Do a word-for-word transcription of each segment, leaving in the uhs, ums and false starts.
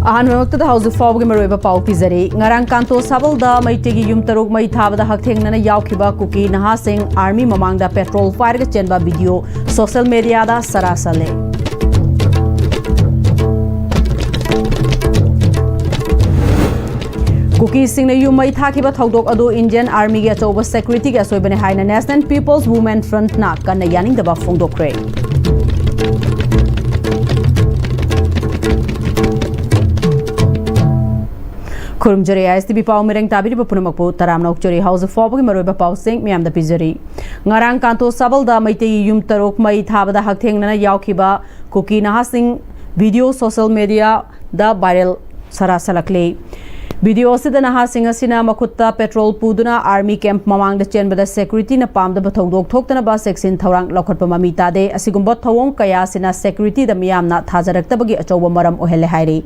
ꯑꯍꯥꯟꯕꯃꯛꯇꯗ ꯍꯧꯖꯤꯛ ꯐꯥꯎꯕꯒꯤ ꯃꯔꯨꯑꯣꯏꯕ ꯄꯥꯎ ꯄꯤꯖꯔꯤ꯫ ꯉꯔꯥꯡ ꯀꯥꯟꯇꯣ ꯁꯥꯕꯜꯗ ꯃꯩꯇꯩꯒꯤ ꯌꯨꯝ ꯇꯔꯨꯛ ꯃꯩ ꯊꯥꯕꯗ ꯍꯛꯊꯦꯡꯅꯅ ꯌꯥꯎꯈꯤꯕ ꯀꯨꯀꯤ ꯅꯍꯥꯁꯤꯡ ꯑꯥꯔꯃꯤ ꯃꯃꯥꯡꯗ ꯄꯦꯇ꯭ꯔꯣꯜ ꯄꯥꯏꯔꯒ ꯆꯦꯟꯕ ꯚꯤꯗꯤꯑꯣ ꯁꯣꯁꯦꯜ ꯃꯦꯗꯤꯌꯥꯗ ꯁꯔꯥꯁꯜꯂꯦ꯫ ꯀꯨꯀꯤꯁꯤꯡꯅ ꯌꯨꯝ ꯃꯩ ꯊꯥꯈꯤꯕ ꯊꯧꯗꯣꯛ ꯑꯗꯨ ꯏꯟꯗꯤꯌꯟ ꯑꯥꯔꯃꯤꯒꯤ ꯑꯆꯧꯕ ꯁꯦꯀ꯭ꯌꯨꯔꯤꯇꯤꯒꯤ ꯑꯁꯣꯏꯕꯅꯤ ꯍꯥꯏꯅ National People's Women Frontꯅ ꯀꯟꯅ ꯌꯥꯅꯤꯡꯗꯕ ꯐꯣꯡꯗꯣꯛꯈ꯭ꯔꯦ꯫ ꯈꯨꯔꯨꯝꯖꯔꯤ ISTV ꯄꯥꯎ ꯃꯤꯔꯦꯡ ꯇꯥꯕꯤꯔꯤꯕ ꯄꯨꯝꯅꯃꯛꯄꯨ ꯇꯔꯥꯝꯅ ꯑꯣꯛꯆꯔꯤ꯫ ꯍꯧꯖꯤꯛ ꯐꯥꯎꯕꯒꯤ ꯃꯔꯨꯑꯣꯏꯕ ꯄꯥꯎꯁꯤꯡ ꯃꯤꯌꯥꯝꯗ ꯄꯤꯖꯔꯤ꯫ ꯉꯔꯥꯡ ꯀꯥꯟꯇꯣ ꯁꯥꯕꯜꯗ ꯃꯩꯇꯩꯒꯤ ꯌꯨꯝ ꯇꯔꯨꯛ ꯃꯩ ꯊꯥꯕꯗ ꯍꯛꯊꯦꯡꯅꯅ ꯌꯥꯎꯈꯤꯕ ꯀꯨꯀꯤ ꯅꯍꯥꯁꯤꯡ ꯚꯤꯗꯤꯑꯣ ꯁꯣꯁꯦꯜ ꯃꯦꯗꯤꯌꯥꯗ ꯚꯥꯏꯔꯦꯜ ꯁꯔꯥꯁꯜꯂꯛꯂꯤ꯫ ꯚꯤꯗꯤꯑꯣ ꯑꯁꯤꯗ ꯅꯍꯥꯁꯤꯡ ꯑꯁꯤꯅ ꯃꯈꯨꯠꯇ ꯄꯦꯇ꯭ꯔꯣꯜ ꯄꯨꯗꯨꯅ ꯑꯥꯔꯃꯤ ꯀꯦꯝꯞ ꯃꯃꯥꯡꯗ ꯆꯦꯟꯕꯗ ꯁꯦꯀ꯭ꯌꯨꯔꯤꯇꯤꯅ ꯄꯥꯝꯗꯕ ꯊꯧꯗꯣꯛ ꯊꯣꯛꯇꯅꯕ ꯆꯦꯛꯁꯤꯟ ꯊꯧꯔꯥꯡ ꯂꯧꯈꯠꯄ ꯃꯃꯤ ꯇꯥꯗꯦ꯫ ꯑꯁꯤꯒꯨꯝꯕ ꯊꯧꯑꯣꯡ ꯀꯌꯥ ꯑꯁꯤꯅ ꯁꯦꯀ꯭ꯌꯨꯔꯤꯇꯤꯗ ꯃꯤꯌꯥꯝꯅ ꯊꯥꯖꯔꯛꯇꯕꯒꯤ ꯑꯆꯧꯕ ꯃꯔꯝ ꯑꯣꯏꯍꯜꯂꯦ ꯍꯥꯏꯔꯤ꯫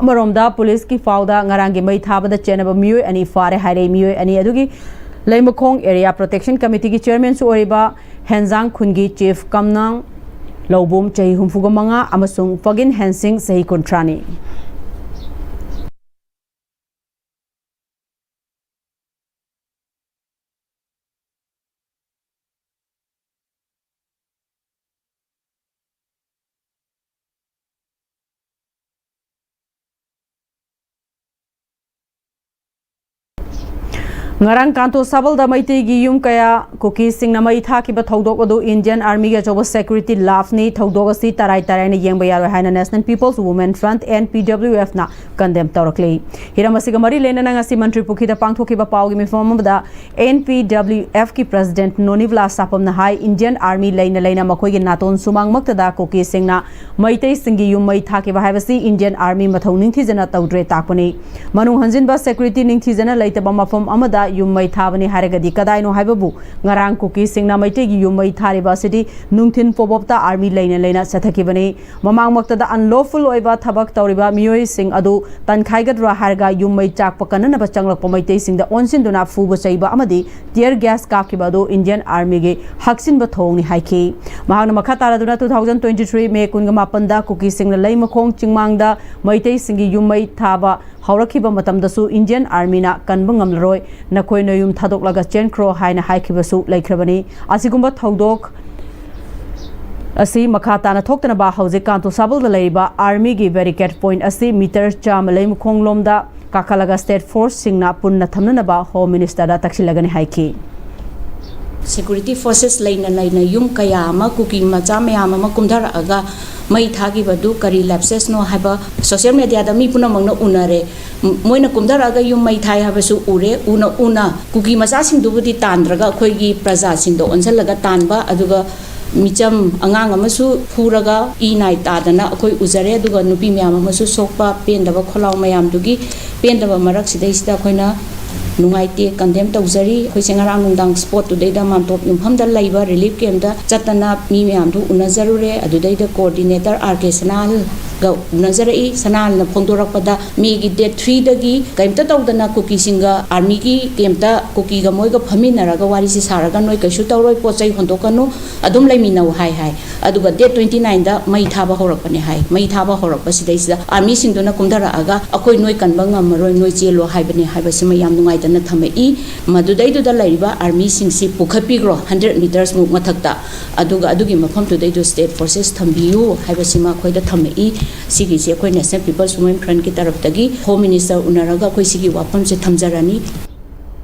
ꯑꯃꯔꯣꯝꯗ ꯄꯨꯂꯤꯁꯀꯤ ꯄꯥꯎꯗ ꯉꯔꯥꯡꯒꯤ ꯃꯩ ꯊꯥꯕꯗ ꯆꯦꯟꯅꯕ ꯃꯤꯑꯣꯏ ꯑꯅꯤ ꯐꯥꯔꯦ ꯍꯥꯏꯔꯦ꯫ ꯃꯤꯑꯣꯏ ꯑꯅꯤ ꯑꯗꯨꯒꯤ ꯂꯩꯃꯈꯣꯡ ꯑꯦꯔꯤꯌꯥ ꯄ꯭ꯔꯣꯇꯦꯛꯁꯟ ꯀꯃꯤꯇꯤꯒꯤ ꯆꯤꯌꯔꯃꯦꯟꯁꯨ ꯑꯣꯏꯔꯤꯕ ꯍꯦꯟꯖꯥꯡ ꯈꯨꯟꯒꯤ ꯆꯤꯐ ꯀꯝꯅꯥꯡ ꯂꯧꯕꯨꯝ, ꯆꯍꯤ ꯍꯨꯝꯐꯨꯒ ꯃꯉꯥ, ꯑꯃꯁꯨꯡ ꯐꯒꯤꯟ ꯍꯦꯟꯁꯤꯡ, ꯆꯍꯤ ꯀꯨꯟꯊ꯭ꯔꯥꯅꯤ꯫ ꯉꯔꯥꯡ ꯀꯥꯟꯇꯣ ꯁꯥꯕꯜꯗ ꯃꯩꯇꯩꯒꯤ ꯌꯨꯝ ꯀꯌꯥ ꯀꯨꯀꯤꯁꯤꯡꯅ ꯃꯩ ꯊꯥꯈꯤꯕ ꯊꯧꯗꯣꯛ ꯑꯗꯨ ꯏꯟꯗꯤꯌꯟ ꯑꯥꯔꯃꯤꯒꯤ ꯑꯆꯧꯕ ꯁꯦꯀ꯭ꯌꯨꯔꯤꯇꯤ ꯂꯥꯐꯅꯤ꯫ ꯊꯧꯗꯣꯛ ꯑꯁꯤ ꯇꯔꯥꯏ ꯇꯔꯥꯏꯅ ꯌꯦꯡꯕ ꯌꯥꯔꯣꯏ ꯍꯥꯏꯅ National People's Women Front, N P W F ꯅ ꯀꯟꯗꯦꯝ ꯇꯧꯔꯛꯂꯤ꯫ ꯍꯤꯔꯝ ꯑꯁꯤꯒ ꯃꯔꯤ ꯂꯩꯅꯅ ꯉꯁꯤ ꯃꯟꯇ꯭ꯔꯤ ꯄꯨꯈ꯭ꯔꯤꯗ ꯄꯥꯡꯊꯣꯛꯈꯤꯕ ꯄꯥꯎꯒꯤ ꯃꯤꯐꯝ ꯑꯃꯗ N P W F ꯀꯤ ꯄ꯭ꯔꯦꯁꯤꯗꯦꯟꯠ ꯅꯣꯅꯤꯕꯂꯥ ꯁꯥꯄꯝꯅ ꯍꯥꯏ, ꯏꯟꯗꯤꯌꯟ ꯑꯥꯔꯃꯤ ꯂꯩꯅ ꯂꯩꯅ ꯃꯈꯣꯏꯒꯤ ꯅꯥꯇꯣꯟ ꯁꯨꯃꯥꯡꯃꯛꯇꯗ ꯀꯨꯀꯤꯁꯤꯡꯅ ꯃꯩꯇꯩꯁꯤꯡꯒꯤ ꯌꯨꯝ ꯃꯩ ꯊꯥꯈꯤꯕ ꯍꯥꯏꯕꯁꯤ ꯏꯟꯗꯤꯌꯟ ꯑꯥꯔꯃꯤ ꯃꯊꯧ ꯅꯤꯡꯊꯤꯖꯅ ꯇꯧꯗ꯭ꯔꯦ ꯇꯥꯛꯄꯅꯤ꯫ ꯃꯅꯨꯡ ꯍꯟꯖꯤꯟꯕ ꯁꯦꯀ꯭ꯌꯨꯔꯤꯇꯤ ꯅꯤꯡꯊꯤꯖꯅ ꯂꯩꯇꯕ ꯃꯐꯝ ꯑꯃꯗ ꯌꯨꯝ ꯃꯩ ꯊꯥꯕꯅꯤ ꯍꯥꯏꯔꯒꯗꯤ ꯀꯗꯥꯏꯅꯣ ꯍꯥꯏꯕꯕꯨ ꯉꯔꯥꯡ ꯀꯨꯀꯤꯁꯤꯡꯅ ꯃꯩꯇꯩꯒꯤ ꯌꯨꯝ ꯃꯩ ꯊꯥꯔꯤꯕ ꯑꯁꯤꯗꯤ ꯅꯨꯡꯊꯤꯟ ꯄꯣꯕꯣꯞꯇ ꯑꯥꯔꯃꯤ ꯂꯩꯅ ꯂꯩꯅ ꯆꯠꯊꯈꯤꯕꯅꯤ꯫ ꯃꯃꯥꯡꯃꯛꯇꯗ ꯑꯟꯂꯣꯐꯨꯜ ꯑꯣꯏꯕ ꯊꯕꯛ ꯇꯧꯔꯤꯕ ꯃꯤꯑꯣꯏꯁꯤꯡ ꯑꯗꯨ ꯇꯟꯈꯥꯏꯒꯗ꯭ꯔꯥ ꯍꯥꯏꯔꯒ ꯌꯨꯝ ꯃꯩ ꯆꯥꯛꯄ ꯀꯟꯅꯅꯕ ꯆꯪꯂꯛꯄ ꯃꯩꯇꯩꯁꯤꯡꯗ ꯑꯣꯟꯁꯤꯟꯗꯨꯅ ꯐꯨꯕ ꯆꯩꯕ ꯑꯃꯗꯤ ꯇꯤꯌꯔ ꯒ꯭ꯌꯥꯁ ꯀꯥꯞꯈꯤꯕ ꯑꯗꯨ ꯏꯟꯗꯤꯌꯟ ꯑꯥꯔꯃꯤꯒꯤ ꯍꯛꯆꯤꯟꯕ ꯊꯧꯑꯣꯡꯅꯤ ꯍꯥꯏꯈꯤ꯫ ꯃꯍꯥꯛꯅ ꯃꯈꯥ ꯇꯥꯔꯗꯨꯅ two thousand twenty three May ꯀꯨꯟꯒ ꯃꯥꯄꯟꯗ ꯀꯨꯀꯤꯁꯤꯡꯅ ꯂꯩꯃꯈꯣꯡ ꯆꯤꯡꯃꯥꯡꯗ ꯃꯩꯇꯩꯁꯤꯡꯒꯤ ꯌꯨꯝ ꯃꯩ ꯊꯥꯕ ꯍꯧꯔꯛꯈꯤꯕ ꯃꯇꯝꯗꯁꯨ ꯏꯟꯗꯤꯌꯟ ꯑꯥꯔꯃꯤꯅ ꯀꯟꯕ ꯉꯝꯂꯔꯣꯏ, ꯅꯈꯣꯏ ꯅꯌꯨꯝ ꯊꯥꯗꯣꯛꯂꯒ ꯆꯦꯟꯈ꯭ꯔꯣ ꯍꯥꯏꯅ ꯍꯥꯏꯈꯤꯕꯁꯨ ꯂꯩꯈ꯭ꯔꯕꯅꯤ꯫ ꯑꯁꯤꯒꯨꯝꯕ ꯊꯧꯗꯣꯛ ꯑꯁꯤ ꯃꯈꯥ ꯇꯥꯅ ꯊꯣꯛꯇꯅꯕ ꯍꯧꯖꯤꯛ ꯀꯥꯟꯇꯣꯁꯥꯕꯜꯗ ꯂꯩꯔꯤꯕ ꯑꯥꯔꯃꯤꯒꯤ ꯕꯦꯔꯤꯀꯦꯠ ꯄꯣꯏꯟꯠ ꯑꯁꯤ ꯃꯤꯇꯔ ꯆꯥꯝꯃ ꯂꯩꯃꯈꯣꯡꯂꯣꯝꯗ ꯀꯥꯈꯠꯂꯒ ꯁ꯭ꯇꯦꯠ ꯐꯣꯔꯁꯁꯤꯡꯅ ꯄꯨꯟꯅ ꯊꯝꯅꯅꯕ ꯍꯣꯝ ꯃꯤꯅꯤꯁꯇꯔꯗ ꯇꯛꯁꯤꯜꯂꯒꯅꯤ ꯍꯥꯏꯈꯤ꯫ ꯁꯦꯀ꯭ꯌꯨꯔꯤꯇꯤ ꯐꯣꯔꯁꯦꯁ ꯂꯩꯅ ꯂꯩꯅ ꯌꯨꯝ ꯀꯌꯥ ꯑꯃ ꯀꯨꯀꯤ ꯃꯆꯥ ꯃꯌꯥꯝ ꯑꯃ ꯀꯨꯝꯊꯔꯛꯑꯒ ꯃꯩ ꯊꯥꯈꯤꯕꯗꯨ ꯀꯔꯤ ꯂꯦꯞꯁꯦꯁꯅꯣ ꯍꯥꯏꯕ ꯁꯣꯁꯤꯌꯦꯜ ꯃꯦꯗꯤꯌꯥꯗ ꯃꯤ ꯄꯨꯝꯅꯃꯛꯅ ꯎꯅꯔꯦ꯫ ꯃꯣꯏꯅ ꯀꯨꯝꯊꯔꯛꯑꯒ ꯌꯨꯝ ꯃꯩ ꯊꯥꯏ ꯍꯥꯏꯕꯁꯨ ꯎꯔꯦ꯫ ꯎꯅ ꯎꯅ ꯀꯨꯀꯤ ꯃꯆꯥꯁꯤꯡꯗꯨꯕꯨꯗꯤ ꯇꯥꯟꯗ꯭ꯔꯒ ꯑꯩꯈꯣꯏꯒꯤ ꯄ꯭ꯔꯖꯥꯁꯤꯡꯗ ꯑꯣꯟꯁꯤꯜꯂꯒ ꯇꯥꯟꯕ, ꯑꯗꯨꯒ ꯃꯤꯆꯝ ꯑꯉꯥꯡ ꯑꯃꯁꯨ ꯐꯨꯔꯒ ꯏ ꯅꯥꯏ ꯇꯥꯗꯅ ꯑꯩꯈꯣꯏ ꯎꯖꯔꯦ꯫ ꯑꯗꯨꯒ ꯅꯨꯄꯤ ꯃꯌꯥꯝ ꯑꯃꯁꯨ ꯁꯣꯛꯄ, ꯄꯦꯟꯗꯕ ꯈꯣꯜꯂꯥꯎ ꯃꯌꯥꯝꯗꯨꯒꯤ ꯄꯦꯟꯗꯕ ꯃꯔꯛꯁꯤꯗꯩꯁꯤꯗ ꯑꯩꯈꯣꯏꯅ ꯅꯨꯡꯉꯥꯏꯇꯦ, ꯀꯟꯗꯦꯝ ꯇꯧꯖꯔꯤ꯫ ꯑꯩꯈꯣꯏꯁꯦ ꯉꯔꯥꯡ ꯅꯨꯡꯗꯥꯡ ꯁ꯭ꯄꯣꯠꯇꯨꯗꯩꯗ ꯃꯥꯟꯇꯣꯞ ꯌꯨꯝꯐꯝꯗ ꯂꯩꯕ ꯔꯤꯂꯤꯐ ꯀꯦꯝꯞꯇ ꯆꯠꯇꯅ ꯃꯤ ꯃꯌꯥꯝꯗꯨ ꯎꯅꯖꯔꯨꯔꯦ꯫ ꯑꯗꯨꯗꯩꯗ ꯀꯣꯑꯣꯔꯗꯤꯅꯦꯇꯔ ꯑꯥꯔ ꯀꯦ ꯁꯅꯥꯍꯜꯒ ꯎꯅꯖꯔꯛꯏ꯫ ꯁꯅꯥꯍꯜꯅ ꯐꯣꯡꯗꯣꯔꯛꯄꯗ ꯃꯦꯒꯤ ꯗꯦꯠ ꯊ꯭ꯔꯤꯗꯒꯤ ꯀꯔꯤꯝꯇ ꯇꯧꯗꯅ ꯀꯨꯀꯤꯁꯤꯡꯒ ꯑꯥꯔꯃꯤꯒꯤ ꯀꯦꯝꯞꯇ ꯀꯨꯀꯤꯒ ꯃꯣꯏꯒ ꯐꯝꯃꯤꯟꯅꯔꯒ ꯋꯥꯔꯤꯁꯤ ꯁꯥꯔꯒ ꯅꯣꯏ ꯀꯩꯁꯨ ꯇꯧꯔꯣꯏ, ꯄꯣꯠ ꯆꯩ ꯍꯣꯟꯗꯣꯛꯀꯅꯨ, ꯑꯗꯨꯝ ꯂꯩꯃꯤꯟꯅꯧ ꯍꯥꯏ ꯍꯥꯏ꯫ ꯑꯗꯨꯒ ꯗꯦꯠ ꯇ꯭ꯋꯦꯟꯇꯤ ꯅꯥꯏꯟꯗ ꯃꯩ ꯊꯥꯕ ꯍꯧꯔꯛꯄꯅꯦ ꯍꯥꯏ꯫ ꯃꯩ ꯊꯥꯕ ꯍꯧꯔꯛꯄꯁꯤꯗꯩꯁꯤꯗ ꯑꯥꯔꯃꯤꯁꯤꯡꯗꯨꯅ ꯀꯨꯝꯊꯔꯛꯑꯒ ꯑꯩꯈꯣꯏ ꯅꯣꯏ ꯀꯟꯕ ꯉꯝꯃꯔꯣꯏ, ꯅꯣꯏ ꯆꯦꯜꯂꯣ ꯍꯥꯏꯕꯅꯦ ꯍꯥꯏꯕꯁꯤꯃ ꯌꯥꯝ ꯅꯨꯡꯉꯥꯏꯇꯅ ꯊꯝꯃꯛꯏ꯫ ꯃꯗꯨꯗꯩꯗꯨꯗ ꯂꯩꯔꯤꯕ ꯑꯥꯔꯃꯤꯁꯤꯡꯁꯤ ꯄꯨꯈꯠꯄꯤꯈ꯭ꯔꯣ ꯍꯟꯗ꯭ꯔꯦꯠ ꯃꯤꯇꯔꯁꯃꯨꯛ ꯃꯊꯛꯇ, ꯑꯗꯨꯒ ꯑꯗꯨꯒꯤ ꯃꯐꯝꯗꯨꯗꯩꯗꯨ ꯁ꯭ꯇꯦꯠ ꯐꯣꯔꯁꯦꯁ ꯊꯝꯕꯤꯌꯨ ꯍꯥꯏꯕꯁꯤꯃ ꯑꯩꯈꯣꯏꯗ ꯊꯝꯃꯛꯏ꯫ ꯁꯤꯒꯤꯁꯤ ꯑꯩꯈꯣꯏ ꯅꯦꯁꯅꯦꯜ ꯄꯤꯄꯜꯁ ꯋꯨꯃꯦꯟ ꯐ꯭ꯔꯟꯠꯀꯤ ꯇꯔꯞꯇꯒꯤ ꯍꯣꯝ ꯃꯤꯅꯤꯁꯇꯔ ꯎꯅꯔꯒ ꯑꯩꯈꯣꯏ ꯁꯤꯒꯤ ꯋꯥꯐꯝꯁꯦ ꯊꯝꯖꯔꯅꯤ꯫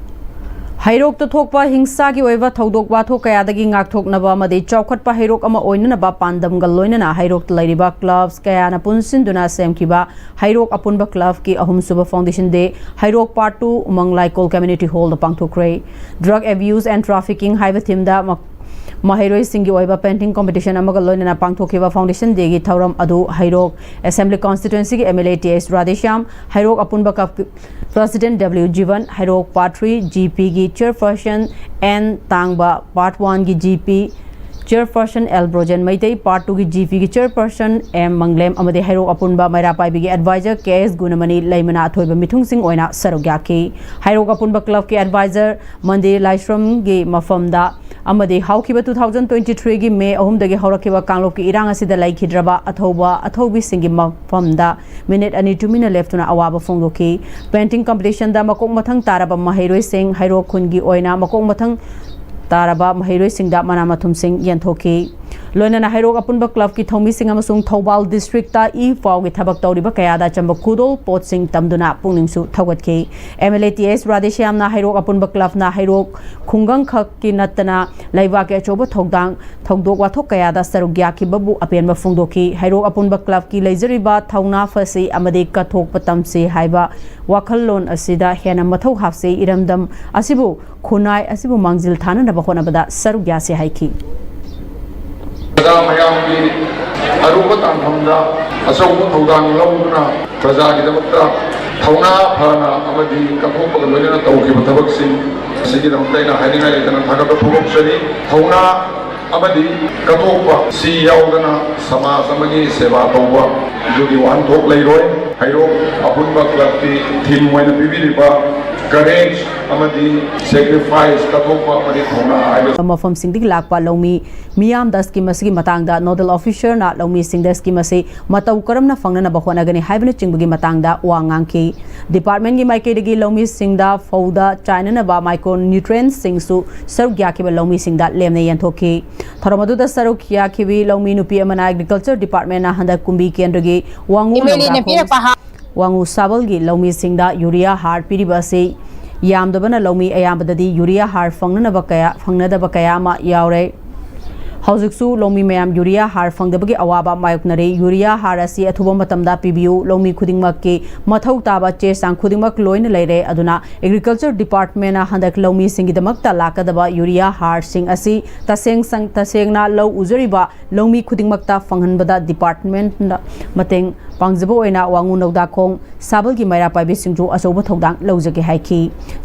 ꯍꯩꯔꯣꯛꯇ ꯊꯣꯛꯄ ꯍꯤꯡꯁꯥꯒꯤ ꯑꯣꯏꯕ ꯊꯧꯗꯣꯛ ꯋꯥꯊꯣꯛ ꯀꯌꯥꯗꯒꯤ ꯉꯥꯛꯊꯣꯛꯅꯕ ꯑꯃꯗꯤ ꯆꯥꯎꯈꯠꯄ ꯍꯩꯔꯣꯛ ꯑꯃ ꯑꯣꯏꯅꯅꯕ ꯄꯥꯟꯗꯝꯒ ꯂꯣꯏꯅꯅ ꯍꯩꯔꯣꯛꯇ ꯂꯩꯔꯤꯕ ꯀ꯭ꯂꯕꯁ ꯀꯌꯥꯅ ꯄꯨꯟꯁꯤꯟꯗꯨꯅ ꯁꯦꯝꯈꯤꯕ ꯍꯩꯔꯣꯛ ꯑꯄꯨꯟꯕ ꯀ꯭ꯂꯕꯀꯤ ꯑꯍꯨꯝꯁꯨꯕ ꯐꯥꯎꯟꯗꯦꯁꯟ ꯗꯦ ꯍꯩꯔꯣꯛ ꯄꯥꯔꯠ ꯇꯨ ꯎꯃꯪ ꯂꯥꯏꯀꯣꯜ ꯀꯝꯃ꯭ꯌꯨꯅꯤꯇꯤ ꯍꯣꯜꯗ ꯄꯥꯡꯊꯣꯛꯈ꯭ꯔꯦ꯫ ꯗ꯭ꯔꯒ ꯑꯦꯕ꯭ꯌꯨꯁ ꯑꯦꯟ ꯇ꯭ꯔꯥꯐꯤꯀꯤꯡ ꯍꯥꯏꯕ ꯊꯤꯝꯗ ꯃ-, ꯃꯍꯩꯔꯣꯏꯁꯤꯡꯒꯤ ꯑꯣꯏꯕ painting competition ꯑꯃꯒ ꯂꯣꯏꯅꯅ ꯄꯥꯡꯊꯣꯛꯈꯤꯕ Foundation Day ꯒꯤ ꯊꯧꯔꯝ ꯑꯗꯨ ꯍꯩꯔꯣꯛ Assembly Constituency ꯒꯤ M L A T S Radheshyam, ꯍꯩꯔꯣꯛ ꯑꯄꯨꯟꯕ club President W ꯖꯤꯕꯟ, ꯍꯩꯔꯣꯛ Part three G P ꯒꯤ Chairperson N ꯇꯥꯡꯕ, Part one ꯒꯤ G P Chairperson L Brojen Meitei, Part two ꯒꯤ G P ꯒꯤ Chairperson M ꯃꯪꯂꯦꯝ ꯑꯃꯗꯤ ꯍꯩꯔꯣꯛ ꯑꯄꯨꯟꯕ ꯃꯩꯔꯥ ꯄꯥꯏꯕꯤꯒꯤ advisor K S ꯒꯨꯅꯃꯅꯤ ꯂꯩꯃꯅ ꯑꯊꯣꯏꯕ ꯃꯤꯊꯨꯡꯁꯤꯡ ꯑꯣꯏꯅ ꯁꯔꯨꯛ ꯌꯥꯈꯤ꯫ ꯍꯩꯔꯣꯛ ꯑꯄꯨꯟꯕ club ꯀꯤ advisor ꯃꯟꯗꯤꯔ ꯂꯥꯏꯁ꯭ꯔꯝꯒꯤ ꯃꯐꯝꯗ ꯑꯃꯗꯤ ꯍꯧꯈꯤꯕ two thousand twenty three ꯒꯤ May ꯑꯍꯨꯝꯗꯒꯤ ꯍꯧꯔꯛꯈꯤꯕ ꯀꯥꯡꯂꯨꯞꯀꯤ ꯏꯔꯥꯡ ꯑꯁꯤꯗ ꯂꯩꯈꯤꯗ꯭ꯔꯕ ꯑꯊꯧꯕ ꯑꯊꯧꯕꯤꯁꯤꯡꯒꯤ ꯃꯐꯝꯗ minute ꯑꯅꯤ ꯇꯨꯃꯤꯟꯅ ꯂꯦꯞꯇꯨꯅ ꯑꯋꯥꯕ ꯐꯣꯡꯗꯣꯛꯈꯤ꯫ Painting competition ꯗ ꯃꯀꯣꯛ ꯃꯊꯪ ꯇꯥꯔꯕ ꯃꯍꯩꯔꯣꯏꯁꯤꯡ, ꯍꯩꯔꯣꯛ ꯈꯨꯟꯒꯤ ꯑꯣꯏꯅ ꯃꯀꯣꯛ ꯃꯊꯪ ꯇꯥꯔꯕ ꯃꯍꯩꯔꯣꯏꯁꯤꯡꯗ ꯃꯅꯥ ꯃꯊꯨꯝꯁꯤꯡ ꯌꯦꯟꯊꯣꯛꯈꯤ꯫ ꯂꯣꯏꯅꯅ ꯍꯩꯔꯣꯛ ꯑꯄꯨꯟꯕ club ꯀꯤ ꯊꯧꯃꯤꯁꯤꯡ ꯑꯃꯁꯨꯡ ꯊꯧꯕꯥꯜ district ꯇ ꯏ ꯄꯥꯎꯒꯤ ꯊꯕꯛ ꯇꯧꯔꯤꯕ ꯀꯌꯥꯗ ꯑꯆꯝꯕ ꯈꯨꯗꯣꯜ ꯄꯣꯠꯁꯤꯡ ꯇꯝꯗꯨꯅ ꯄꯨꯛꯅꯤꯡꯁꯨ ꯊꯧꯒꯠꯈꯤ꯫ M L A T S ꯔꯥꯙꯦꯁ꯭ꯌꯥꯝꯅ ꯍꯩꯔꯣꯛ ꯑꯄꯨꯟꯕ club ꯅ ꯍꯩꯔꯣꯛ ꯈꯨꯡꯒꯪ ꯈꯛꯀꯤ ꯅꯠꯇꯅ ꯂꯩꯕꯥꯛꯀꯤ ꯑꯆꯧꯕ ꯊꯧꯗꯥꯡ ꯊꯧꯗꯣꯛ ꯋꯥꯊꯣꯛ ꯀꯌꯥꯗ ꯁꯔꯨꯛ ꯌꯥꯈꯤꯕꯕꯨ ꯑꯄꯦꯟꯕ ꯐꯣꯡꯗꯣꯛꯈꯤ꯫ ꯍꯩꯔꯣꯛ ꯑꯄꯨꯟꯕ club ꯀꯤ ꯂꯩꯖꯔꯤꯕ ꯊꯧꯅꯥ ꯐꯁꯤ ꯑꯃꯗꯤ ꯀꯠꯊꯣꯛꯄ ꯇꯝꯁꯤ ꯍꯥꯏꯕ ꯋꯥꯈꯜꯂꯣꯟ ꯑꯁꯤꯗ ꯍꯦꯟꯅ ꯃꯊꯧ ꯍꯥꯞꯁꯤ, ꯏꯔꯝꯗꯝ ꯑꯁꯤꯕꯨ, ꯈꯨꯟꯅꯥꯏ ꯑꯁꯤꯕꯨ ꯃꯥꯡꯖꯤꯜ ꯊꯥꯅꯅꯕ ꯍꯣꯠꯅꯕꯗ ꯁꯔꯨꯛ ꯌꯥꯁꯤ ꯍꯥꯏꯈꯤ꯫ ꯄ꯭ꯔꯖꯥ ꯃꯌꯥꯝꯒꯤ ꯑꯔꯨꯕ ꯇꯥꯟꯐꯝꯗ ꯑꯆꯧꯕ ꯊꯧꯗꯥꯡ ꯂꯧꯗꯨꯅ ꯄ꯭ꯔꯖꯥꯒꯤꯗꯃꯛꯇ ꯊꯧꯅꯥ ꯐꯅ ꯑꯃꯗꯤ ꯀꯠꯊꯣꯛꯄꯒ ꯂꯣꯏꯅꯅ ꯇꯧꯈꯤꯕ ꯊꯕꯛꯁꯤꯡ ꯑꯁꯤꯒꯤꯗꯃꯛꯇ ꯑꯩꯅ ꯍꯥꯏꯅꯤꯡꯉꯥꯏ ꯂꯩꯇꯅ ꯊꯥꯒꯠꯄ ꯐꯣꯡꯗꯣꯛꯆꯔꯤ꯫ ꯊꯧꯅꯥ ꯑꯃꯗꯤ ꯀꯠꯊꯣꯛꯄ ꯁꯤ ꯌꯥꯎꯗꯅ ꯁꯃꯥꯖ ꯑꯃꯒꯤ ꯁꯦꯕꯥ ꯇꯧꯕ ꯑꯗꯨꯒꯤ ꯋꯥꯍꯟꯊꯣꯛ ꯂꯩꯔꯣꯏ꯫ ꯍꯩꯔꯣꯛ ꯑꯄꯨꯟꯕ club ꯀꯤ theme ꯑꯣꯏꯅ ꯄꯤꯕꯤꯔꯤꯕ courage ꯑꯃꯗꯤ sacrifice, ꯀꯠꯊꯣꯛꯄ ꯑꯃꯗꯤ ꯊꯧꯅꯥ ꯍꯥꯏꯕ ꯃꯐꯝꯁꯤꯡꯗꯒꯤ ꯂꯥꯛꯄ ꯂꯧꯃꯤ ꯃꯤꯌꯥꯝꯗ scheme ꯑꯁꯤꯒꯤ ꯃꯇꯥꯡꯗ nodal officer ꯅ ꯂꯧꯃꯤꯁꯤꯡꯗ scheme ꯑꯁꯤ ꯃꯇꯧ ꯀꯔꯝꯅ ꯐꯪꯅꯅꯕ ꯍꯣꯠꯅꯒꯅꯤ ꯍꯥꯏꯕꯅꯆꯤꯡꯕꯒꯤ ꯃꯇꯥꯡꯗ ꯋꯥ ꯉꯥꯡꯈꯤ꯫ Department ꯀꯤ ꯃꯥꯏꯀꯩꯗꯒꯤ ꯂꯧꯃꯤꯁꯤꯡꯗ ꯐꯧꯗ ꯆꯥꯏꯅꯅꯕ micronutrient ꯁꯤꯡꯁꯨ ꯁꯔꯨꯛ ꯌꯥꯈꯤꯕ ꯂꯧꯃꯤꯁꯤꯡꯗ ꯂꯦꯝꯅ ꯌꯦꯟꯊꯣꯛꯈꯤ꯫ ꯊꯧꯔꯝ ꯑꯗꯨꯗ ꯁꯔꯨꯛ ꯌꯥꯈꯤꯕꯤ ꯂꯧꯃꯤ ꯅꯨꯄꯤ ꯑꯃꯅ Agriculture Department ꯅ ꯍꯟꯗꯛ ꯀꯨꯝꯕꯤ ꯀꯦꯟꯗ꯭ꯔꯒꯤ ꯋꯥꯉꯨ MLA ꯅ ꯅꯣꯡꯗꯥꯈꯣꯡ ꯄꯤꯔꯛꯄ ꯍꯥ- ꯋꯥꯉꯨ ꯁꯥꯕꯜꯒꯤ ꯂꯧꯃꯤꯁꯤꯡꯗ urea ꯍꯥꯔ ꯄꯤꯔꯤꯕ ꯑꯁꯤ ꯌꯥꯝꯗꯕꯅ ꯂꯧꯃꯤ ꯑꯌꯥꯝꯕꯗꯗꯤ urea ꯍꯥꯔ ꯐꯪꯅꯅꯕ ꯀꯌꯥ, ꯐꯪꯅꯗꯕ ꯀꯌꯥ ꯑꯃ ꯌꯥꯎꯔꯦ꯫ ꯍꯧꯖꯤꯛꯁꯨ ꯂꯧꯃꯤ ꯃꯌꯥꯝ ꯌꯨꯔꯤꯌꯥ ꯍꯥꯔ ꯐꯪꯗꯕꯒꯤ ꯑꯋꯥꯕ ꯃꯥꯌꯣꯛꯅꯔꯤ꯫ ꯌꯨꯔꯤꯌꯥ ꯍꯥꯔ ꯑꯁꯤ ꯑꯊꯨꯕ ꯃꯇꯝꯗ ꯄꯤꯕꯤꯌꯨ, ꯂꯧꯃꯤ ꯈꯨꯗꯤꯡꯃꯛꯀꯤ ꯃꯊꯧ ꯇꯥꯕ ꯆꯦ ꯆꯥꯡ ꯈꯨꯗꯤꯡꯃꯛ ꯂꯣꯏꯅ ꯂꯩꯔꯦ, ꯑꯗꯨꯅ Agriculture Department ꯅ ꯍꯟꯗꯛ ꯂꯧꯃꯤꯁꯤꯡꯒꯤꯗꯃꯛꯇ ꯂꯥꯛꯀꯗꯕ ꯌꯨꯔꯤꯌꯥ ꯍꯥꯔꯁꯤꯡ ꯑꯁꯤ ꯇꯁꯦꯡ ꯁꯪ-, ꯇꯁꯦꯡꯅ ꯂꯧ ꯎꯖꯔꯤꯕ ꯂꯧꯃꯤ ꯈꯨꯗꯤꯡꯃꯛꯇ ꯐꯪꯍꯟꯕꯗ department ꯅ ꯃꯇꯦꯡ ꯄꯥꯡꯖꯕ ꯑꯣꯏꯅ ꯋꯥꯉꯨ ꯅꯧꯗꯥꯈꯣꯡ ꯁꯥꯕꯜꯒꯤ ꯃꯩꯔꯥ ꯄꯥꯏꯕꯤꯁꯤꯡꯁꯨ ꯑꯆꯧꯕ ꯊꯧꯗꯥꯡ ꯂꯧꯖꯒꯦ ꯍꯥꯏꯈꯤ꯫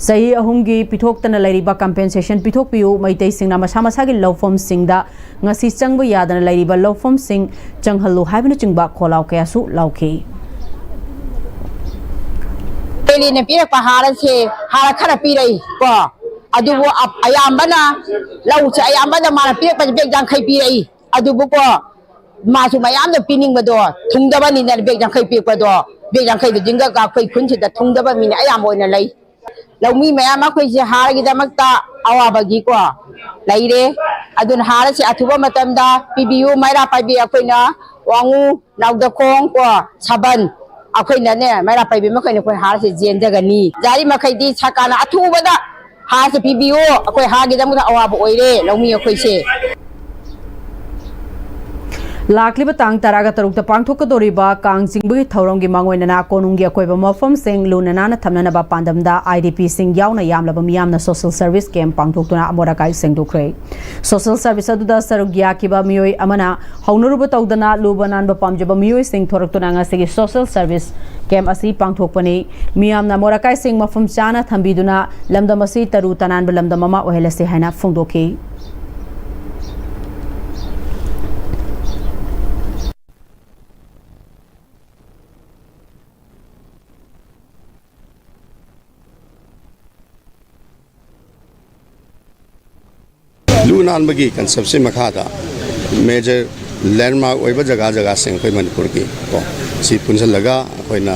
ꯆꯍꯤ ꯑꯍꯨꯝꯒꯤ ꯄꯤꯊꯣꯛꯇꯅ ꯂꯩꯔꯤꯕ compensation ꯄꯤꯊꯣꯛꯄꯤꯌꯨ, ꯃꯩꯇꯩꯁꯤꯡꯅ ꯃꯁꯥ ꯃꯁꯥꯒꯤ ꯂꯧꯐꯝꯁꯤꯡꯗ ꯉꯁꯤ ꯆꯪꯕ ꯌꯥꯗꯅ ꯂꯩꯔꯤꯕ ꯂꯧꯐꯝꯁꯤꯡ ꯆꯪꯍꯜꯂꯨ ꯍꯥꯏꯕꯅꯆꯤꯡꯕ ꯈꯣꯜꯂꯥꯎ ꯀꯌꯥꯁꯨ ꯂꯥꯎꯈꯤ꯫ ꯗꯦꯜꯂꯤꯅ ꯄꯤꯔꯛꯄ ꯍꯥꯔ ꯑꯁꯦ ꯍꯥꯔ ꯈꯔ ꯄꯤꯔꯛꯏ ꯀꯣ, ꯑꯗꯨꯕꯨ ꯑ-, ꯑꯌꯥꯝꯕꯅ ꯂꯧꯁꯦ ꯑꯌꯥꯝꯕꯅ ꯃꯥꯅ ꯄꯤꯔꯛꯄꯁꯦ ꯕꯦꯒ ꯌꯥꯡꯈꯩ ꯄꯤꯔꯛꯏ꯫ ꯑꯗꯨꯕꯨꯀꯣ ꯃꯥꯁꯨ ꯃꯌꯥꯝꯅ ꯄꯤꯅꯤꯡꯕꯗꯣ ꯊꯨꯡꯗꯕꯅꯤꯅ ꯕꯦꯒ ꯌꯥꯡꯈꯩ ꯄꯤꯔꯛꯄꯗꯣ, ꯕꯦꯒ ꯌꯥꯡꯈꯩꯗꯣ ꯖꯤꯡꯒ ꯑꯩꯈꯣꯏ ꯈꯨꯟꯁꯤꯗ ꯊꯨꯡꯗꯕ ꯃꯤꯅ ꯑꯌꯥꯝꯕ ꯑꯣꯏꯅ ꯂꯩ꯫ ꯂꯧꯃꯤ ꯃꯌꯥꯝ ꯑꯩꯈꯣꯏꯁꯦ ꯍꯥꯔꯒꯤꯗꯃꯛꯇ ꯑꯋꯥꯕꯒꯤꯀꯣ ꯂꯩꯔꯦ꯫ ꯑꯗꯨꯅ ꯍꯥꯔꯁꯦ ꯑꯊꯨꯕ ꯃꯇꯝꯗ ꯄꯤꯕꯤꯌꯨ꯫ ꯃꯩꯔꯥ ꯄꯥꯏꯕꯤ ꯑꯩꯈꯣꯏꯅ ꯋꯥꯉꯨ, ꯅꯥꯎꯗꯈꯣꯡ ꯀꯣ ꯁꯥꯕꯟ ꯑꯩꯈꯣꯏꯅꯅꯦ ꯃꯩꯔꯥ ꯄꯥꯏꯕꯤ ꯃꯈꯩꯅ ꯑꯩꯈꯣꯏ ꯍꯥꯔꯁꯦ ꯆꯦꯟꯖꯒꯅꯤ꯫ ꯌꯥꯔꯤ ꯃꯈꯩꯗꯤ ꯁꯔꯀꯥꯔꯅ ꯑꯊꯨꯕꯗ ꯍꯥꯔꯁꯦ ꯄꯤꯕꯤꯌꯨ꯫ ꯑꯩꯈꯣꯏ ꯍꯥꯔꯒꯤꯗꯃꯛꯇ ꯑꯋꯥꯕ ꯑꯣꯏꯔꯦ ꯂꯧꯃꯤ ꯑꯩꯈꯣꯏꯁꯦ꯫ ꯂꯥꯛꯂꯤꯕ ꯇꯥꯡ ꯇꯔꯥꯒ ꯇꯔꯨꯛꯇ ꯄꯥꯡꯊꯣꯛꯀꯗꯧꯔꯤꯕ ꯀꯥꯡ ꯆꯤꯡꯕꯒꯤ ꯊꯧꯔꯝꯒꯤ ꯃꯥꯡꯑꯣꯏꯅꯅ ꯀꯣꯅꯨꯡꯒꯤ ꯑꯀꯣꯏꯕ ꯃꯐꯝꯁꯤꯡ ꯂꯨꯅ ꯅꯥꯟꯅ ꯊꯝꯅꯅꯕ ꯄꯥꯟꯗꯝꯗ I D P ꯁꯤꯡ ꯌꯥꯎꯅ ꯌꯥꯝꯂꯕ ꯃꯤꯌꯥꯝꯅ social service camp ꯄꯥꯡꯊꯣꯛꯇꯨꯅ ꯑꯃꯣꯠ ꯑꯀꯥꯏ ꯁꯦꯡꯗꯣꯛꯈ꯭ꯔꯦ꯫ Social service ꯑꯗꯨꯗ ꯁꯔꯨꯛ ꯌꯥꯈꯤꯕ ꯃꯤꯑꯣꯏ ꯑꯃꯅ ꯍꯧꯅꯔꯨꯕ ꯇꯧꯗꯅ ꯂꯨꯕ ꯅꯥꯟꯕ ꯄꯥꯝꯖꯕ ꯃꯤꯑꯣꯏꯁꯤꯡ ꯊꯣꯔꯛꯇꯨꯅ ꯉꯁꯤꯒꯤ social service camp ꯑꯁꯤ ꯄꯥꯡꯊꯣꯛꯄꯅꯤ꯫ ꯃꯤꯌꯥꯝꯅ ꯑꯃꯣꯠ ꯑꯀꯥꯏꯁꯤꯡ ꯃꯐꯝ ꯆꯥꯅ ꯊꯝꯕꯤꯗꯨꯅ ꯂꯝꯗꯝ ꯑꯁꯤ ꯇꯔꯨ ꯇꯅꯥꯟꯕ ꯂꯝꯗꯝ ꯑꯃ ꯑꯣꯏꯍꯜꯂꯁꯤ ꯍꯥꯏꯅ ꯐꯣꯡꯗꯣꯛꯈꯤ꯫ ꯂꯨ ꯅꯥꯟꯕꯒꯤ ꯀꯟꯁꯦꯞꯁꯤ ꯃꯈꯥꯗ ꯃꯦꯖꯔ ꯂꯦꯟꯃꯥꯔꯛ ꯑꯣꯏꯕ ꯖꯒꯥ ꯖꯒꯥꯁꯤꯡ ꯑꯩꯈꯣꯏ ꯃꯅꯤꯄꯨꯔꯒꯤ ꯀꯣ ꯁꯤ ꯄꯨꯟꯁꯤꯜꯂꯒ ꯑꯩꯈꯣꯏꯅ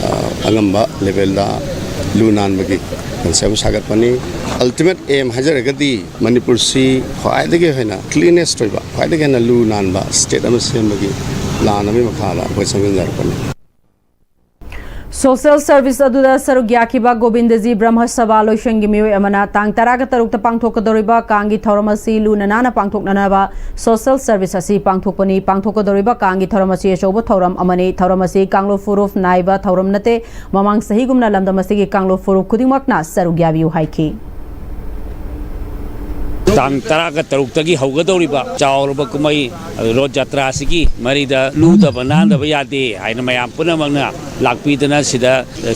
ꯑ, ꯑꯉꯝꯕ ꯂꯦꯚꯦꯜꯗ ꯂꯨ ꯅꯥꯟꯕꯒꯤ ꯀꯟꯁꯦꯞ ꯁꯥꯒꯠꯄꯅꯤ꯫ ꯑꯜꯇꯤꯃꯦꯠ ꯑꯦꯝ ꯍꯥꯏꯖꯔꯒꯗꯤ ꯃꯅꯤꯄꯨꯔꯁꯤ ꯈ꯭ꯋꯥꯏꯗꯒꯤ ꯍꯦꯟꯅ ꯀ꯭ꯂꯤꯅꯦꯁ ꯑꯣꯏꯕ, ꯈ꯭ꯋꯥꯏꯗꯒꯤ ꯍꯦꯟꯅ ꯂꯨ ꯅꯥꯟꯕ ꯁ꯭ꯇꯦꯠ ꯑꯃ ꯁꯦꯝꯕꯒꯤ ꯄ꯭ꯂꯥꯟ ꯑꯃꯒꯤ ꯃꯈꯥꯗ ꯑꯩꯈꯣꯏ ꯆꯪꯁꯤꯟꯖꯔꯛꯄꯅꯤ꯫ ꯁꯣꯁꯤꯌꯦꯜ ꯁꯔꯚꯤꯁ ꯑꯗꯨꯗ ꯁꯔꯨꯛ ꯌꯥꯈꯤꯕ ꯒꯣꯕꯤꯟꯗꯖꯤ ꯕ꯭ꯔꯍꯃ ꯁꯚꯥ ꯂꯣꯏꯁꯪꯒꯤ ꯃꯤꯑꯣꯏ ꯑꯃꯅ ꯇꯥꯡ ꯇꯔꯥꯒ ꯇꯔꯨꯛꯇ ꯄꯥꯡꯊꯣꯛꯀꯗꯧꯔꯤꯕ ꯀꯥꯡꯒꯤ ꯊꯧꯔꯝ ꯑꯁꯤ ꯂꯨꯅ ꯅꯥꯟꯅ ꯄꯥꯡꯊꯣꯛꯅꯅꯕ ꯁꯣꯁꯤꯌꯦꯜ ꯁꯔꯚꯤꯁ ꯑꯁꯤ ꯄꯥꯡꯊꯣꯛꯄꯅꯤ꯫ ꯄꯥꯡꯊꯣꯛꯀꯗꯧꯔꯤꯕ ꯀꯥꯡꯒꯤ ꯊꯧꯔꯝ ꯑꯁꯤ ꯑꯆꯧꯕ ꯊꯧꯔꯝ ꯑꯃꯅꯤ꯫ ꯊꯧꯔꯝ ꯑꯁꯤ ꯀꯥꯡꯂꯨꯞ ꯐꯨꯔꯨꯞ ꯅꯥꯏꯕ ꯊꯧꯔꯝ ꯅꯠꯇꯦ꯫ ꯃꯃꯥꯡ ꯆꯍꯤꯒꯨꯝꯅ ꯂꯝꯗꯝ ꯑꯁꯤꯒꯤ ꯀꯥꯡꯂꯨꯞ ꯐꯨꯔꯨꯞ ꯈꯨꯗꯤꯡꯃꯛꯅ ꯁꯔꯨꯛ ꯌꯥꯕꯤꯌꯨ ꯍꯥꯏꯈꯤ꯫ ꯇꯥꯡ ꯇꯔꯥꯒ ꯇꯔꯨꯛꯇꯒꯤ ꯍꯧꯒꯗꯧꯔꯤꯕ ꯆꯥꯎꯔꯕ ꯀꯨꯝꯍꯩ ꯔꯣꯠ ꯖꯇ꯭ꯔꯥ ꯑꯁꯤꯒꯤ ꯃꯔꯤꯗ ꯂꯨꯗꯕ ꯅꯥꯟꯗꯕ ꯌꯥꯗꯦ ꯍꯥꯏꯅ ꯃꯌꯥꯝ ꯄꯨꯝꯅꯃꯛꯅ ꯂꯥꯛꯄꯤꯗꯅ ꯁꯤꯗ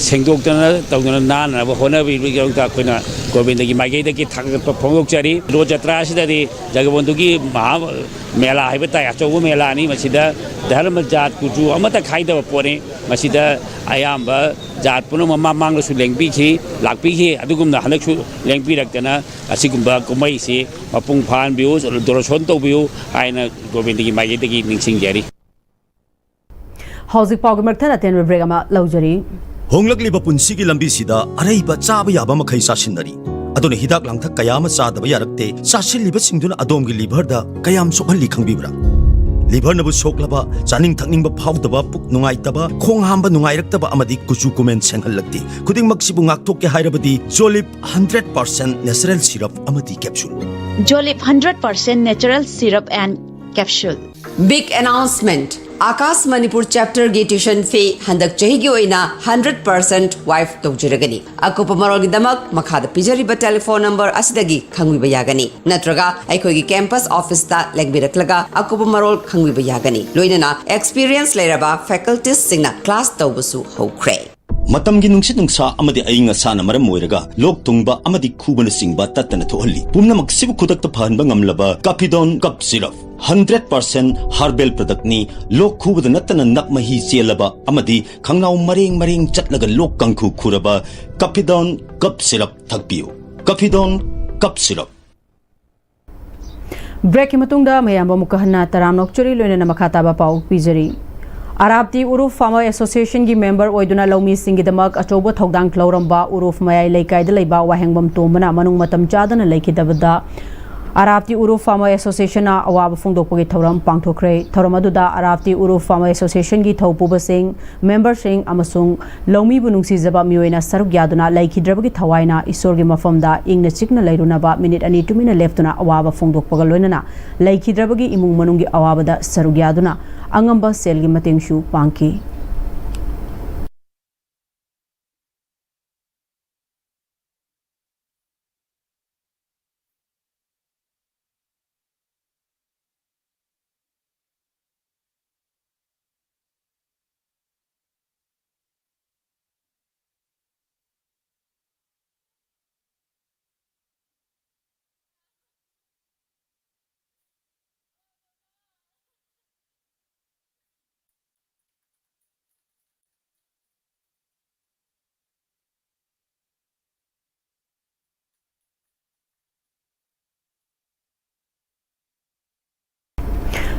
ꯁꯦꯡꯗꯣꯛꯇꯅ ꯇꯧꯗꯅ ꯅꯥꯟꯅꯕ ꯍꯣꯠꯅꯕꯤꯕꯒꯤꯗꯃꯛꯇ ꯑꯩꯈꯣꯏꯅ ꯒꯣꯕꯤꯟꯗꯒꯤ ꯃꯥꯏꯀꯩꯗꯒꯤ ꯊꯥꯒꯠꯄ ꯐꯣꯡꯗꯣꯛꯆꯔꯤ꯫ ꯔꯣꯠ ꯖꯇ꯭ꯔꯥ ꯑꯁꯤꯗꯗꯤ ꯖꯒꯕꯣꯟꯙꯨꯒꯤ ꯃꯍꯥ ꯃꯦꯂꯥ ꯍꯥꯏꯕ ꯇꯥꯏ, ꯑꯆꯧꯕ ꯃꯦꯂꯥꯅꯤ꯫ ꯃꯁꯤꯗ ꯙꯔꯃ, ꯖꯥꯠ, ꯀꯨꯆꯨ ꯑꯃꯠꯇ ꯈꯥꯏꯗꯕ ꯄꯣꯠꯅꯤ꯫ ꯃꯁꯤꯗ ꯑꯌꯥꯝꯕ ꯖꯥꯠ ꯄꯨꯝꯅꯃꯛ ꯃꯃꯥꯡꯗꯁꯨ ꯂꯦꯡꯕꯤꯈꯤ, ꯂꯥꯛꯄꯤꯈꯤ꯫ ꯑꯗꯨꯒꯨꯝꯅ ꯍꯟꯗꯛꯁꯨ ꯂꯦꯡꯕꯤꯔꯛꯇꯅ ꯑꯁꯤꯒꯨꯝꯕ ꯀꯨꯝꯍꯩꯁꯤ ꯃꯄꯨꯡ ꯐꯥꯍꯟꯕꯤꯌꯨ, ꯗꯣꯔꯁꯣꯟ ꯇꯧꯕꯤꯌꯨ ꯍꯥꯏꯅ ꯒꯣꯕꯤꯟꯗꯒꯤ ꯃꯥꯏꯀꯩꯗꯒꯤ ꯅꯤꯡꯁꯤꯡꯖꯔꯤ꯫ ꯍꯧꯖꯤꯛ ꯄꯥꯎꯒꯤ ꯃꯔꯛꯇ ꯑꯇꯦꯟꯕ ꯕ꯭ꯔꯦꯛ ꯑꯃ ꯂꯧꯖꯔꯤ꯫ ꯍꯣꯡꯂꯛꯂꯤꯕ ꯄꯨꯟꯁꯤꯒꯤ ꯂꯝꯕꯤꯁꯤꯗ ꯑꯔꯩꯕ ꯆꯥꯕ ꯌꯥꯕ ꯃꯈꯩ ꯆꯥꯁꯤꯟꯅꯔꯤ꯫ ꯑꯗꯨꯅ ꯍꯤꯗꯥꯛ ꯂꯥꯡꯊꯛ ꯀꯌꯥ ꯑꯃ ꯆꯥꯗꯕ ꯌꯥꯔꯛꯇꯦ꯫ ꯆꯥꯁꯤꯜꯂꯤꯕꯁꯤꯡꯗꯨꯅ ꯑꯗꯣꯝꯒꯤ ꯂꯤꯚꯔꯗ ꯀꯌꯥꯝ ꯁꯣꯛꯍꯜꯂꯤ ꯈꯪꯕꯤꯕ꯭ꯔꯥ? ꯂꯤꯚꯔꯅꯕꯨ ꯁꯣꯛꯂꯕ, ꯆꯥꯅꯤꯡ ꯊꯛꯅꯤꯡꯕ ꯐꯥꯎꯗꯕ, ꯄꯨꯛ ꯅꯨꯡꯉꯥꯏꯇꯕ, ꯈꯣꯡ ꯍꯥꯝꯕ ꯅꯨꯡꯉꯥꯏꯔꯛꯇꯕ ꯑꯃꯗꯤ ꯀꯨꯆꯨ ꯀꯨꯃꯦꯟ ꯁꯦꯡꯍꯜꯂꯛꯇꯦ꯫ ꯈꯨꯗꯤꯡꯃꯛꯁꯤꯕꯨ ꯉꯥꯛꯊꯣꯛꯀꯦ ꯍꯥꯏꯔꯕꯗꯤ Jolip hundred percent natural syrup ꯑꯃꯗꯤ capsule. Jolip hundred percent natural syrup and capsule. Big announcement! Aakash Manipur ꯆꯦꯞꯇꯔꯒꯤ ꯇ꯭ꯌꯨꯁꯟ ꯐꯤ ꯍꯟꯗꯛ ꯆꯍꯤꯒꯤ ꯑꯣꯏꯅ ꯍꯟꯗ꯭ꯔꯦꯠ ꯄꯥꯔꯁꯦꯟ ꯋꯥꯏꯞ ꯇꯧꯖꯔꯒꯅꯤ꯫ ꯑꯀꯨꯞꯄ ꯃꯔꯣꯜꯒꯤꯗꯃꯛ ꯃꯈꯥꯗ ꯄꯤꯖꯔꯤꯕ ꯇꯦꯂꯤꯐꯣꯟ ꯅꯝꯕꯔ ꯑꯁꯤꯗꯒꯤ ꯈꯪꯕꯤꯕ ꯌꯥꯒꯅꯤ, ꯅꯠꯇ꯭ꯔꯒ ꯑꯩꯈꯣꯏꯒꯤ ꯀꯦꯝꯄꯁ ꯑꯣꯐꯤꯁꯇ ꯂꯦꯡꯕꯤꯔꯛꯂꯒ ꯑꯀꯨꯞꯄ ꯃꯔꯣꯜ ꯈꯪꯕꯤꯕ ꯌꯥꯒꯅꯤ꯫ ꯂꯣꯏꯅꯅ ꯑꯦꯛꯁꯄꯤꯔꯤꯌꯦꯟꯁ ꯂꯩꯔꯕ ꯐꯦꯀꯜꯇꯤꯁꯁꯤꯡꯅ ꯀ꯭ꯂꯥꯁ ꯇꯧꯕꯁꯨ ꯍꯧꯈ꯭ꯔꯦ꯫ ꯃꯇꯝꯒꯤ ꯅꯨꯡꯁꯤꯠ ꯅꯨꯡꯁꯥ ꯑꯃꯗꯤ ꯑꯏꯪ ꯑꯁꯥꯅ ꯃꯔꯝ ꯑꯣꯏꯔꯒ ꯂꯣꯛ ꯊꯨꯡꯕ ꯑꯃꯗꯤ ꯈꯨꯕꯅꯆꯤꯡꯕ ꯇꯠꯇꯅ ꯊꯣꯛꯍꯜꯂꯤ꯫ ꯄꯨꯝꯅꯃꯛꯁꯤꯕꯨ ꯈꯨꯗꯛꯇ ꯐꯍꯟꯕ ꯉꯝꯂꯕ ꯀꯥꯐꯤꯗꯣꯟ ꯀꯞ ꯁꯤꯔꯞ ꯍꯟꯗ꯭ꯔꯦꯠ ꯄꯥꯔꯁꯦꯟ ꯍꯥꯔꯕꯦꯜ ꯄ꯭ꯔꯗꯛꯅꯤ꯫ ꯂꯣꯛ ꯈꯨꯕꯗ ꯅꯠꯇꯅ ꯅꯞ ꯃꯍꯤ ꯆꯦꯜꯂꯕ ꯑꯃꯗꯤ ꯈꯪꯅꯥꯎ ꯃꯔꯦꯡ ꯃꯔꯦꯡ ꯆꯠꯂꯒ ꯂꯣꯛ ꯀꯥꯡꯈꯨ ꯈꯨꯔꯕ ꯀꯥꯐꯤꯗꯣꯟ ꯀꯞ ꯁꯤꯔꯞ ꯊꯛꯄꯤꯌꯨ꯫ ꯀꯥꯐꯤꯗꯣꯟ ꯀꯞ ꯁꯤꯔꯞ꯫ ꯕ꯭ꯔꯦꯛꯀꯤ ꯃꯇꯨꯡꯗ ꯃꯌꯥꯝꯕꯨ ꯑꯃꯨꯛꯀ ꯍꯟꯅ ꯇꯔꯥꯝꯅ ꯑꯣꯛꯆꯔꯤ, ꯂꯣꯏꯅꯅ ꯃꯈꯥ ꯇꯥꯕ ꯄꯥꯎ ꯄꯤꯖꯔꯤ꯫ ꯑꯔꯥꯞꯇꯤ ꯎꯔꯨꯞ ꯐꯥꯔꯃꯔ ꯑꯦꯁꯣꯁꯤꯌꯦꯁꯟꯒꯤ ꯃꯦꯝꯕꯔ ꯑꯣꯏꯗꯨꯅ ꯂꯧꯃꯤꯁꯤꯡꯒꯤꯗꯃꯛ ꯑꯆꯧꯕ ꯊꯧꯗꯥꯡ ꯂꯧꯔꯝꯕ ꯎꯔꯨꯞ ꯃꯌꯥꯏ ꯂꯩꯀꯥꯏꯗ ꯂꯩꯕ ꯋꯥꯍꯦꯡꯕꯝ ꯇꯣꯝꯕꯅ ꯃꯅꯨꯡ ꯃꯇꯝ ꯆꯥꯗꯅ ꯂꯩꯈꯤꯗꯕꯗ ꯑꯔꯥꯞꯇꯤ ꯎꯔꯨ ꯐꯥꯔꯃꯔ ꯑꯦꯁꯣꯁꯤꯌꯦꯁꯟꯅ ꯑꯋꯥꯕ ꯐꯣꯡꯗꯣꯛꯄꯒꯤ ꯊꯧꯔꯝ ꯄꯥꯡꯊꯣꯛꯈ꯭ꯔꯦ꯫ ꯊꯧꯔꯝ ꯑꯗꯨꯗ ꯑꯔꯥꯞꯇꯤ ꯎꯔꯨ ꯐꯥꯔꯃꯔ ꯑꯦꯁꯣꯁꯤꯌꯦꯁꯟꯒꯤ ꯊꯧꯄꯨꯕꯁꯤꯡ, ꯃꯦꯝꯕꯔꯁꯤꯡ ꯑꯃꯁꯨꯡ ꯂꯧꯃꯤꯕꯨ ꯅꯨꯡꯁꯤꯖꯕ ꯃꯤꯑꯣꯏꯅ ꯁꯔꯨꯛ ꯌꯥꯗꯨꯅ ꯂꯩꯈꯤꯗ꯭ꯔꯕꯒꯤ ꯊꯋꯥꯏꯅ ꯏꯁꯣꯔꯒꯤ ꯃꯐꯝꯗ ꯏꯪꯅ ꯆꯤꯛꯅ ꯂꯩꯔꯨꯅꯕ ꯃꯤꯅꯤꯠ ꯑꯅꯤ ꯇꯨꯃꯤꯟꯅ ꯂꯦꯞꯇꯨꯅ ꯑꯋꯥꯕ ꯐꯣꯡꯗꯣꯛꯄꯒ ꯂꯣꯏꯅꯅ ꯂꯩꯈꯤꯗ꯭ꯔꯕꯒꯤ ꯏꯃꯨꯡ ꯃꯅꯨꯡꯒꯤ ꯑꯋꯥꯕꯗ ꯁꯔꯨꯛ ꯌꯥꯗꯨꯅ ꯑꯉꯝꯕ ꯁꯦꯜꯒꯤ ꯃꯇꯦꯡꯁꯨ ꯄꯥꯡꯈꯤ꯫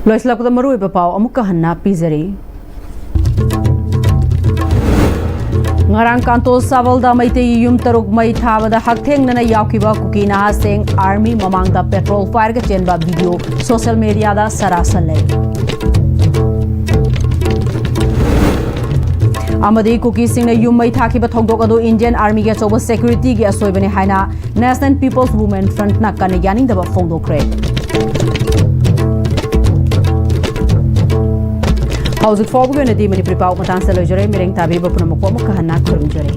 ꯂꯣꯏꯁꯤꯜꯂꯛꯄꯗ ꯃꯔꯨꯑꯣꯏꯕ ꯄꯥꯎ ꯑꯃꯨꯛꯀ ꯍꯟꯅ ꯄꯤꯖꯔꯤ꯫ ꯉꯔꯥꯡ ꯀꯥꯟꯇꯣ ꯁꯥꯕꯜꯗ ꯃꯩꯇꯩꯒꯤ ꯌꯨꯝ ꯇꯔꯨꯛ ꯃꯩ ꯊꯥꯕꯗ ꯍꯛꯊꯦꯡꯅꯅ ꯌꯥꯎꯈꯤꯕ ꯀꯨꯀꯤ ꯅꯍꯥꯁꯤꯡ ꯑꯥꯔꯃꯤ ꯃꯃꯥꯡꯗ ꯄꯦꯇ꯭ꯔꯣꯜ ꯐꯥꯏꯔꯒ ꯆꯦꯟꯕ ꯚꯤꯗꯤꯑꯣ ꯁꯣꯁꯤꯌꯦꯜ ꯃꯤꯗꯤꯌꯥꯗ ꯁꯔꯥꯁꯜꯂꯦ꯫ ꯑꯃꯗꯤ ꯀꯨꯀꯤꯁꯤꯡꯅ ꯌꯨꯝ ꯃꯩ ꯊꯥꯈꯤꯕ ꯊꯧꯗꯣꯛ ꯑꯗꯨ ꯏꯟꯗꯤꯌꯟ ꯑꯥꯔꯃꯤꯒꯤ ꯑꯆꯧꯕ ꯁꯦꯀ꯭ꯌꯨꯔꯤꯇꯤꯒꯤ ꯑꯁꯣꯏꯕꯅꯤ ꯍꯥꯏꯅ ꯅꯦꯁꯅꯦꯜ ꯄꯤꯄꯜꯁ ꯋꯨꯃꯦꯟ ꯐ꯭ꯔꯟꯠꯅ ꯀꯟꯅ ꯌꯥꯅꯤꯡꯗꯕ ꯐꯣꯡꯗꯣꯛꯈ꯭ꯔꯦ꯫ ꯍꯧꯖꯤꯛ ꯐꯥꯎꯕꯒꯤ ꯑꯣꯏꯅꯗꯤ ꯃꯅꯤꯄꯨꯔꯤ ꯄꯥꯎ ꯃꯇꯥꯡꯁꯤꯗ ꯂꯣꯏꯖꯔꯦ꯫ ꯃꯤꯔꯦꯡ ꯇꯥꯕꯤꯕ ꯄꯨꯝꯅꯃꯛꯄꯨ ꯑꯃꯨꯛꯀ ꯍꯟꯅ ꯈꯨꯔꯨꯝꯖꯔꯤ꯫